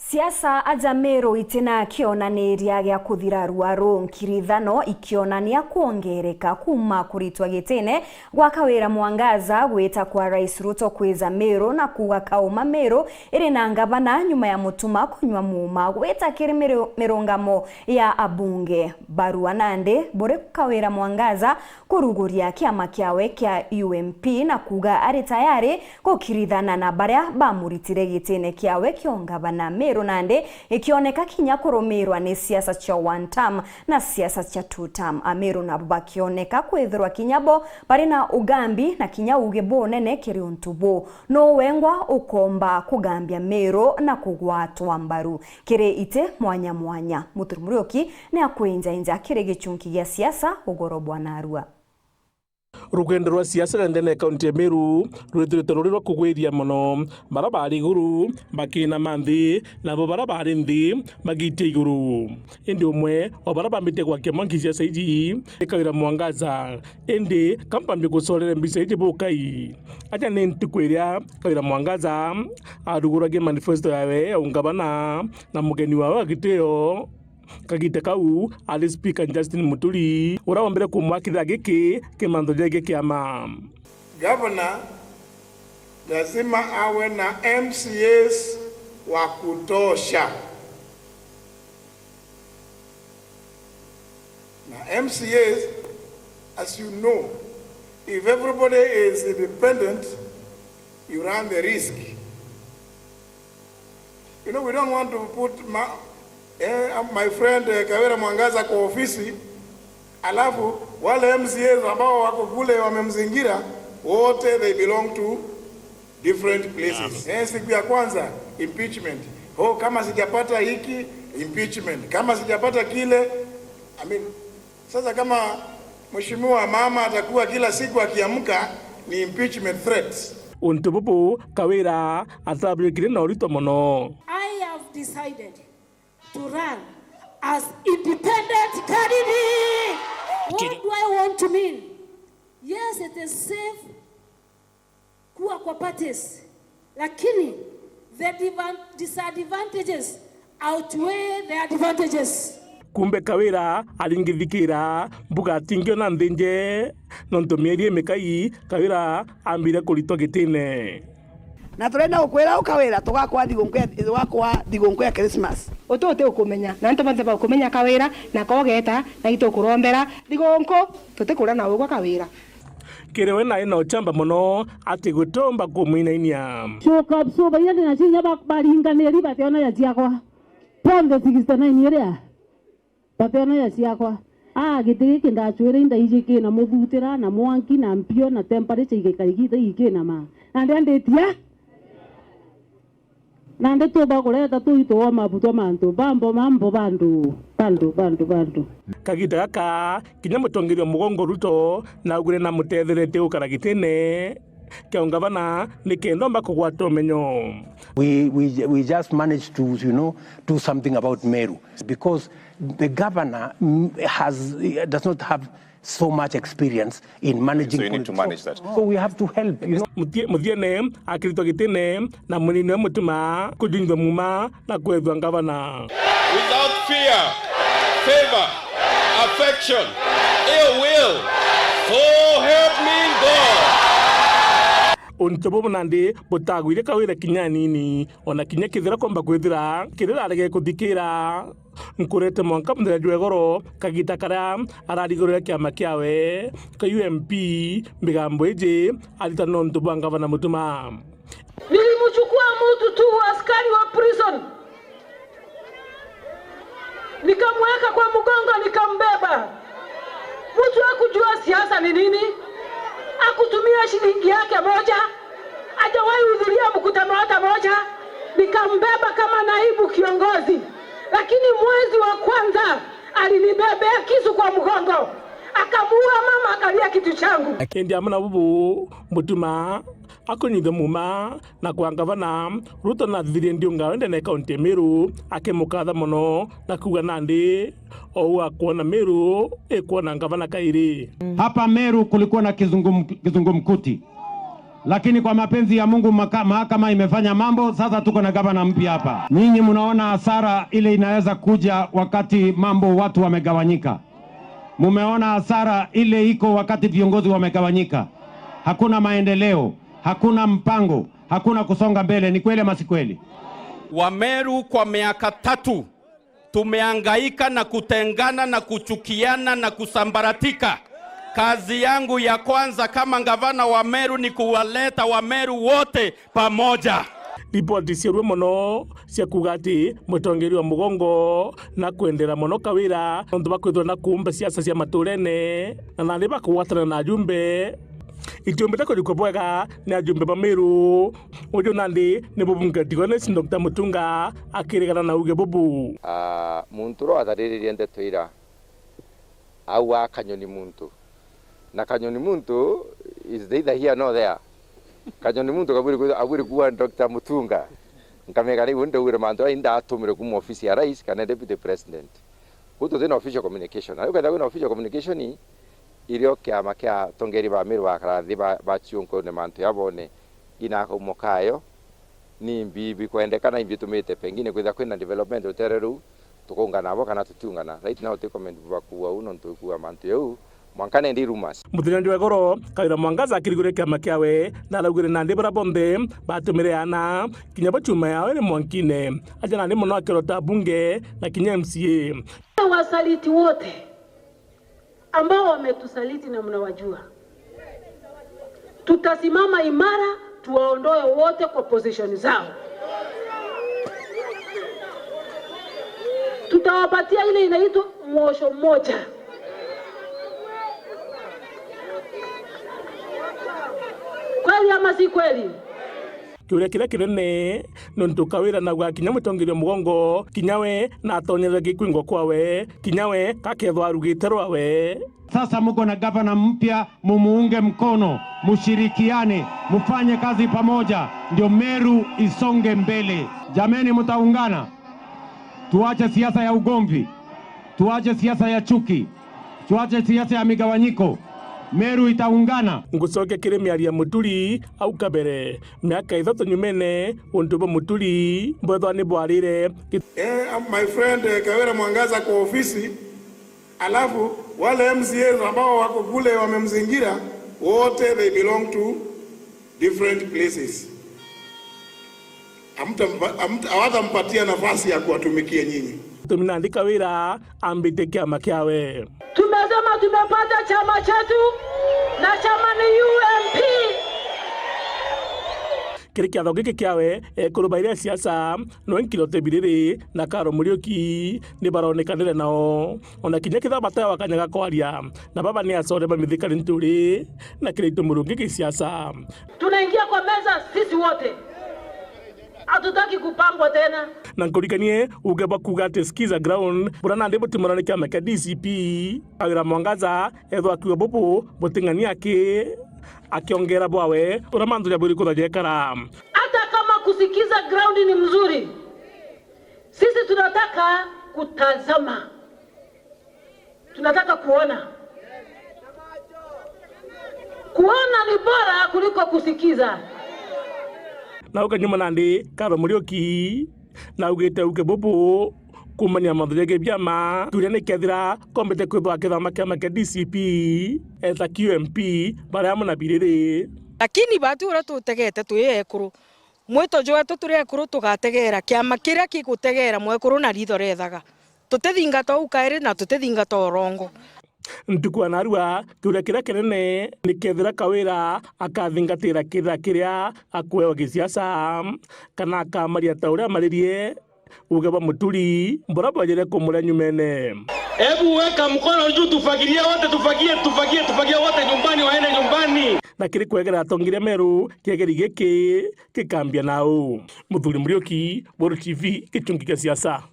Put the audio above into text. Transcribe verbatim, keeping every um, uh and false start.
Siasa aja Meru itina kionaniria gia kuthira ruaru, nkirithano ikionania kwongereka kuuma kuritwa gitine gwa Kawira Mwangaza gwita kwa Rais Ruto kwija Meru na kuuga kauma Meru iri na ngavana nyuma ya Mutuma kunywa muuma gwita kiri miru-, mirungamo ya abunge. Barua nandi buri Kawira Mwangaza kuruguria kiama kiawe kia U M P na kuuga ari tayari gukirithana na baria bamuritire gitine kiawe kia ungavana. Meru nandi ikioneka kinya kurumirwa ni siasa cia one term na siasa cia two term. Ameru nabo bakioneka kwithirwa kinya bo bari na ugambi na kinya uugi bunene kiri untu buu. Nuu wengwa ukomba kugambia Meru na kugwatwa mbaru kiri iti mwanya mwanya? Muturi Muriuki ni akwinjainja kiri gichunki gia siasa ugoro bwa narua. Rugendo rwa siasa ndene ya kaunti ya Meru rwithirite ruri rwa kugwiria mono, bara bari iguru bakiinama nthi, nabo bara bari nthi bagiitia iguru. Indi umwe wa bara bambite gwakia mwanki siasa iji ni Kawira Mwangaza. Indi ka mpambie gucorere mbica iji bukai, aja ni ntuku iria Kawira Mwangaza aruguragia manifesto yawe ya ungavana na mugeni wawe wa gitio. Kagita kau ari Speaker Justin Muturi, uria wombire kumwakithira giki kimantho jegie kiama. Governor lazima awe na M C As wa kutosha. Na M C As, as you know, if everybody is independent, you run the risk. You know, we don't want to put ma-, eh, my friend, eh, Kawira Mwangaza kwa ofisi, alafu wale M C As ambao wako kule wamemzingira, wote they belong to different places. Eh, siku ya kwanza, impeachment. Oh, kama sijapata hiki, impeachment. Kama sijapata kile, I mean, sasa kama mheshimiwa mama atakuwa kila siku akiamka ni impeachment threats. Untu bubu Kawira atabwikire na urito mono. I have decided to run as independent candidate. What do I want to mean? Yes, it is safe kuwa kwa parties, lakini the divan-, disadvantages outweigh the advantages. Kumbe Kawira aringithikira mbuga atingiona nthinje, nontu mieri imikai Kawira ambire kuritwa gitine. Na turenda gukwira ukawira tugakwa thigunku ya, tugakwa thigunku ya Christmas. Utu uti ukumenya, na antu bonthe baukumenya Kawira, na kogeta, na itukurombera thigunku, tutikuria na ugwa Kawira. Kiri we nari na uchamba mono ati gutomba kumwinainia. Cuka, cuba iria ndi nacio inya ba-, baringaniri bationa ya ciakwa. Bonthe sixty nine iria bationa ya ciakwa. Aa, giti giki ndacwire indaiji kina muthutira, na mwanki, na mpio, na temperature igikara igita ikinama. Na ndia nditia. Nandi tuba kureta tuito wa mabutwa mantu, bambo, mambo, bandu, bandu, bandu, bandu. Kagita gaka, kinya mutongeria wa mugongo Ruto naugire namutetherete gukara gitine kia ungavana nikenda omba kugwata umenyo. We, we, we just managed to, you know, do something about Meru because the governor, mm, has, does not have so much experience in managing. So you need to politics. Manage that. So we have to help, you know. Muthie-, muthiene akiritwa gitine na munini wa Mutuma kujunjwa muma na kwethwa ngavana. Without fear, favor, affection, ill will, so help me God. Untu bubu nandi butagwire Kawira kinya anini, ona kinya kethira komba kwithira kirira arege kuthikira. Nkurete mwanka muthenya jwa igoro, kagita karia ararigurira kiama kiawe kia U M P, migambo iji arita nontu bwa ngavana Mutuma. Nilimchukua mtu tu, askari wa prison, nikamweka kwa mgongo, nikambeba. Mtu hakujua siasa ni nini, hakutumia shilingi yake moja, hajawahi hudhuria mkutano hata moja. Nikambeba kama naibu kiongozi, lakini mwezi wa kwanza alinibebea kisu kwa mgongo, akamuua mama, akalia kitu changu. Akendi amwe na bubu Mutuma akunyithia muma na kwa ngavana Ruto nathithirie ndiunga we ndene kaunti ya Meru, akimukatha mono na kuuga nandi ou akwona Meru ikwona ngavana kairi. Hapa Meru kulikuwa na kizungum-, kizungumkuti. Lakini kwa mapenzi ya Mungu maka-, mahakama imefanya mambo, sasa tuko na gavana mpya hapa. Nyinyi mnaona hasara ile inaweza kuja wakati mambo watu wamegawanyika. Mumeona hasara ile iko wakati viongozi wamegawanyika. Hakuna maendeleo, hakuna mpango, hakuna kusonga mbele. Ni kweli ama si kweli? Wameru kwa miaka tatu tumehangaika na kutengana na kuchukiana na kusambaratika. Kazi yangu ya kwanza kama gavana wa Meru ni kuwaleta Wameru wote pamoja. Ripoti ciarua mono cia kuuga ati mutongeria wa mugongo na kwendera mono Kawira nontu bwa kwithirwa na kuumba siasa cia maturene na nandi bakugwatana na ajumbe. Itiumbite kurikwa bwega ni ajumbe ba Meru. Uju nandi ni mubunge Tigwanis Doctor Mutunga akirigana na uge bubu. Ah, muntu uria wathariririe ndeto ira auga kanyoni muntu. Na kanyoni muntu is neither here nor there. Kanyoni muntu kabwiri kwithirwa, abwiri kuuga Doctor Mutunga. Nkamenya riu ndaugire mantu aa indaatumirwe kuuma ofisi ya rais kana deputy president. Kuu tuti na official communication. Na ukethira kwina official communication, irio kiama kia atongeria ba Meru bakara nthi ba, baciunkune mantu ya bone, ina kaumo kayo, ni imbi bikwendeka na imbi bitumite pengine kwithira kwina development rutere ruu, tukaungana abo kana tutiungana. Right now, ti comment bwa kuuga uu nontu kuuga mantu jau, mwanka nendi rumors. Muthenya jwa igoro, Kawira Mwangaza akirigure kiama kiawe, na araugire nandi baria bonthe batumire ana, kinya bachuma yao iri mwankine. Aja nandi mono akirota bunge na kinya M C A. Wasaliti wote ambao wametusaliti na mnawajua, tutasimama imara, tuwaondoe wote kwa position zao. Tutawapatia ile inaitwa mwosho mmoja. Kweli ama si kweli? Kiuria kiria kinene, nontu Kawira nauga kinya mutongeria mugongo, kinya we natonyerere gikwingwa kwawe, kinya we gakethwa arugite rwawe. Sasa muko na gavana mpya, mumuunge mkono, mushirikiane, mufanye kazi pamoja, ndio Meru isonge mbele. Jameni, mtaungana? Tuache siasa ya ugomvi, tuache siasa ya chuki, tuache siasa ya migawanyiko. Meru itaungana. Ngucokia kiri miario ya Muturi au kabere. Miaka ithatu nyumene, untu bwa Muturi mbwethwa ni bwarire. Eh, my friend, eh, Kawira Mwangaza kwa ofisi, alafu wale M C As ambao wako kule wamemzingira, wote they belong to different places. Hamtampa-, hamta-, hawatampatia nafasi ya kuwatumikia nyinyi. Tumi nandi Kawira ambite kiama kiawe. Tumesema tumepata chama chetu na chama ni U M P. Kiri kiatho giki kiawe, ekuru bairi a siasa, nwe Nkirote Biriri na Karo Muriuki ni baronekanire nao. Ona kinya kethira batewa kanya ga kwaria, na baba ni acore ba mithikari nturi na kiri itu murungi gisiasa. Tunaingia kwa meza sisi wote. Hatutaki kupangwa tena. Na nkurikanie uge bwa kuuga ati Skiza Ground, buria nandi butimurwa ni kiama kia D C P, Kawira Mwangaza, ethwa akiuga bubu, buting'ani aki, akiongera bwawe, uria mantu jabwiri kutha jekara. Hata kama kusikiza ground ni mzuri, sisi tunataka kutazama. Tunataka kuona. Kuona ni bora kuliko kusikiza. Na ukanyuma nandi, Karo Muriuki, na augite uke bubu, kumania mantu jegii biama, turia ni kethira kombete kwithwa akithama kiama kia D C P, eta Q M P, baria amwe na Biriri. Lakini batu uria tutegete twi ekuru, mwito jwetu turi ekuru tugategera kiama kiria gigutegera mwekuru na ritho rethaga. Tutithingata uu kairi na tutithingata urongo. Ntuku ya narua, kiuria kiria kinene ni kethira Kawira akathingatira kithira kiria akuewa gisiasa, kana akamaria ta uria amaririe uge bwa Muturi, buria bwajire kumuria nyumene. Hebu weka mkono juu, tufagilie wote, tufagie, tufagie, tufagie wote nyumbani, waende nyumbani. Na kiri kwegera atongeria Meru, kiegeri giki gikambia nau. Muthuri Muriuki, Boru T V, gichungi kia siasa.